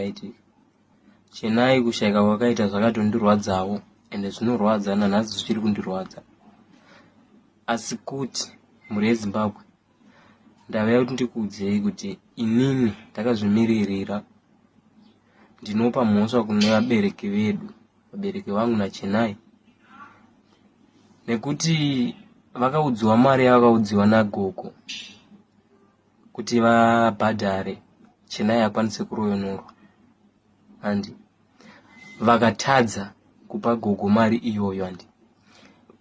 zvakaitika. Chenai kushaika kwakaita zvakatondirwadzawo ende zvinorwadza nanhasi zvichiri kundirwadza. Asi kuti mhuri yeZimbabwe ndauya kuti ndikuudzei kuti inini ndakazvimiririra ndinopa mhosva kune vabereki vedu vabereki vangu nachenai nekuti vakaudziwa mari yavakaudziwa nagogo kuti vabhadhare chenai akwanise kuroyonorwa handi vakatadza kupa gogo mari iyoyo handi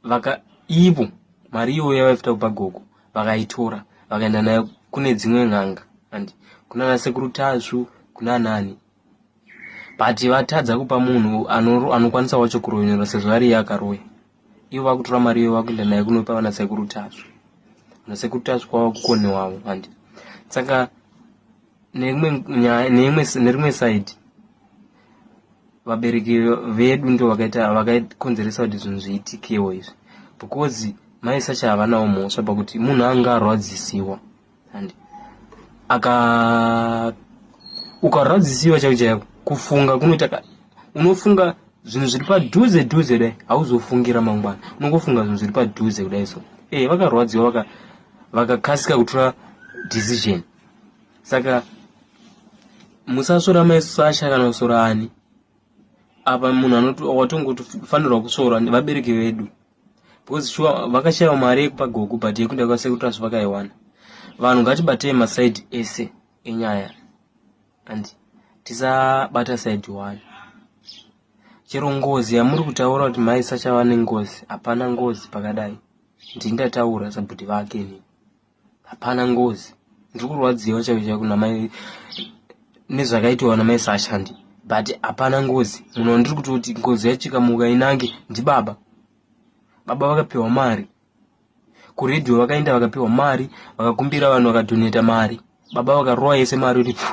vaka ivo mari iyoyo yavaifuta kupa gogo vakaitora vakaenda nayo kune dzimwe n'anga handi kuna nasekuru tasvu kuna nani but vatadza kupa munhu anokwanisa wacho kuroyonora sezvo ari iye akaroya ivo vakutora mari iyoyo vakuenda nayo kunopa vana sekuru tasvu vana sekuru tasvu kwava kukonewavo handi saka neimwe nyaya neimwe nerimwe side vabereki vedu ndo vakaita vakakonzeresa kuti zvinhu zviitikewo izvi because mai Sasha havanawo mhosva pakuti munhu anga arwadzisiwa and aka ukarwadzisiwa chaiko chaiko kufunga kunoita unofunga zvinhu zviri padhuze dhuze dai hauzofungira mangwana unongofunga zvinhu zviri padhuze kudai so e vakarwadziwa vakakasika kutora decision saka musasvora mai Sasha kana kusvora ani apa munhu watongofanirwa kusvorwa vabereki vedu because shuwa vakashaiwa mari yekupa gogo but yekuenda kwasekuru tasvu vakaiwana vanhu ngatibatei masaidi ese enyaya and tisabata side one chero ngozi yamuri kutaura kuti mai Sasha vane ngozi hapana ngozi pakadai ndini ndataura sabhuti vake ini hapana ngozi ndiri kurwadziwa chaiko chaiko namai nezvakaitwa namai Sasha ndi but hapana ngozi munhu wandiri kutoti ngozi yacho ikamuka inange ndibaba baba vakapiwa mari kuredhiyo vakaenda vakapiwa mari vakakumbira vanhu vakadhoneta mari baba vakarowa yese mari kuti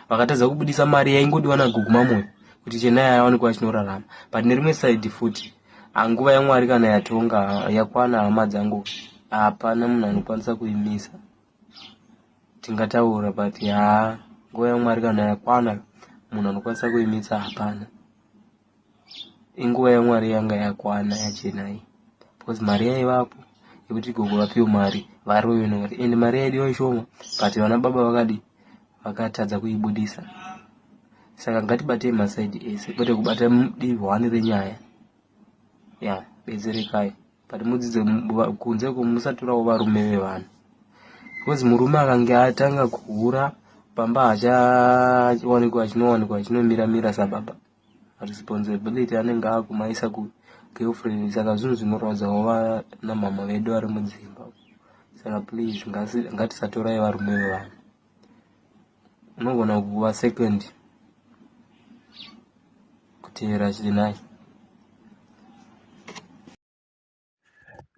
vakatadza kubudisa mari yaingodiwa nagugu mamoyo kuti chenai awanikwa achinorarama but nerimwe saidi futi anguva yamwari kana yatonga yakwana hama dzangu hapana munhu anokwanisa kuimisa tingataura but haa nguva yamwari kana yakwana munhu anokwanisa kuimisa hapana inguva yamwari yanga yakwana yachenai because mari yaivapo yekuti gogo vapiwe mari varoyonore and mari yaidiwa ishoma but vana baba vakadi vakatadza kuibudisa saka ngatibatei masaidi ese kwete kubata divi hwani renyaya ya betserekai but mudzidze kunze uko musatorawo varume vevanhu because murume akange atanga kuhura pamba hachawanikwa achinowanikwa achinomiramira sababa responsibility anenge akumaisa kugirlfriend saka zvinhu zvinorwadzawo vana mama vedu vari mudzimba saka please ngatisatorai varume vevanhu unogona kuva second kuteera chinai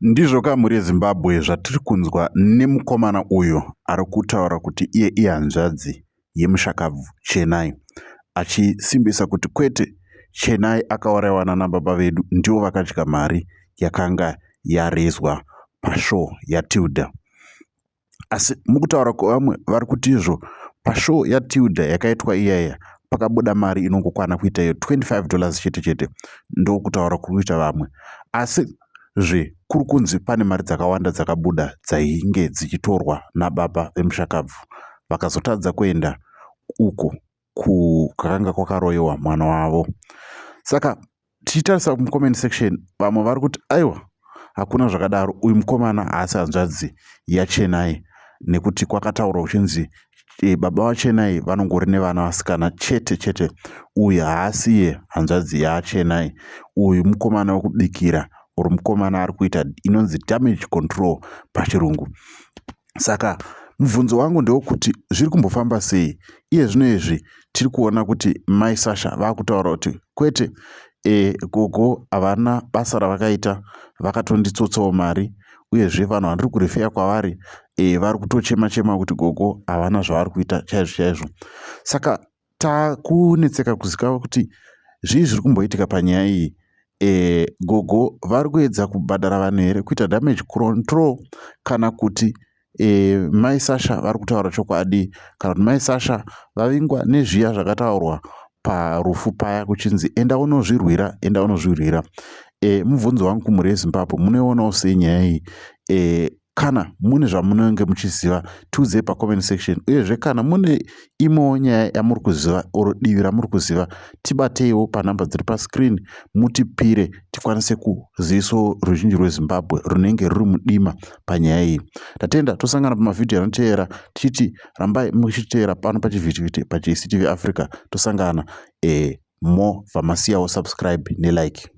Ndizvo ka mhuri yeZimbabwe zvatiri kunzwa nemukomana uyu ari kutaura kuti iye ihanzvadzi yemushakabvu Chenai achisimbisa kuti kwete Chenai akauraiwa nana baba vedu ndivo vakadya mari yakanga yarezwa pashow yaTilda. Asi mukutaura kwevamwe vari kuti izvo pashow yaTilda yakaitwa iya iya pakabuda mari inongokwana kuita iyo 25 dollars chete chete ndokutaura kuri kuita vamwe. Asi zve kuri kunzi pane mari dzakawanda dzakabuda dzainge dzichitorwa nababa vemushakabvu vakazotadza kuenda uko kwakanga kwakaroyiwa mwana wavo. Saka tichitarisa mucomment section vamwe vari kuti aiwa hakuna zvakadaro uyu mukomana haasi hanzvadzi yachenai nekuti kwakataurwa kuchinzi e, baba vachenai vanongori nevana vasikana chete chete uyu haasiye hanzvadzi yachenai uyu mukomana wekubikira or mukomana ari kuita inonzi damage control pachirungu Saka mubvunzo wangu ndewekuti zviri kumbofamba sei? Iye zvino izvi tiri kuona kuti mai Sasha vakutaura kuti kwete e, gogo havana basa ravakaita vakatonditsotsawo mari uyezve vanhu vandiri kurifeya kwavari e, vari kutochema chema kuti gogo havana zvavari kuita chaizvo chaizvo. Saka takunetseka kuzikava kuti zvii zviri kumboitika panyaya iyi e, gogo vari kuedza kubhadhara vanhu here kuita damage control kana kuti e, mai sasha vari kutaura chokwadi kana kuti mai sasha vavingwa nezviya zvakataurwa parufu paya kuchinzi enda unozvirwira, enda unozvirwira. E, mubvunzo wangu kumhuri yeZimbabwe, munoionawo sei nyaya iyi? E, kana mune zvamunenge muchiziva tiudzei pacomment section uyezve kana mune imwewo nyaya yamuri kuziva or divi ramuri kuziva tibateiwo panhamba dziri pascreen mutipire tikwanise kuzivisawo ruzhinji rweZimbabwe runenge ruri mudima panyaya iyi. Tatenda tosangana pamavhidhiyo anoteera tichiti rambai muchiteera pano pachivhitivhiti paJCTV Africa tosangana e, mobva masiyawo subscribe nelike.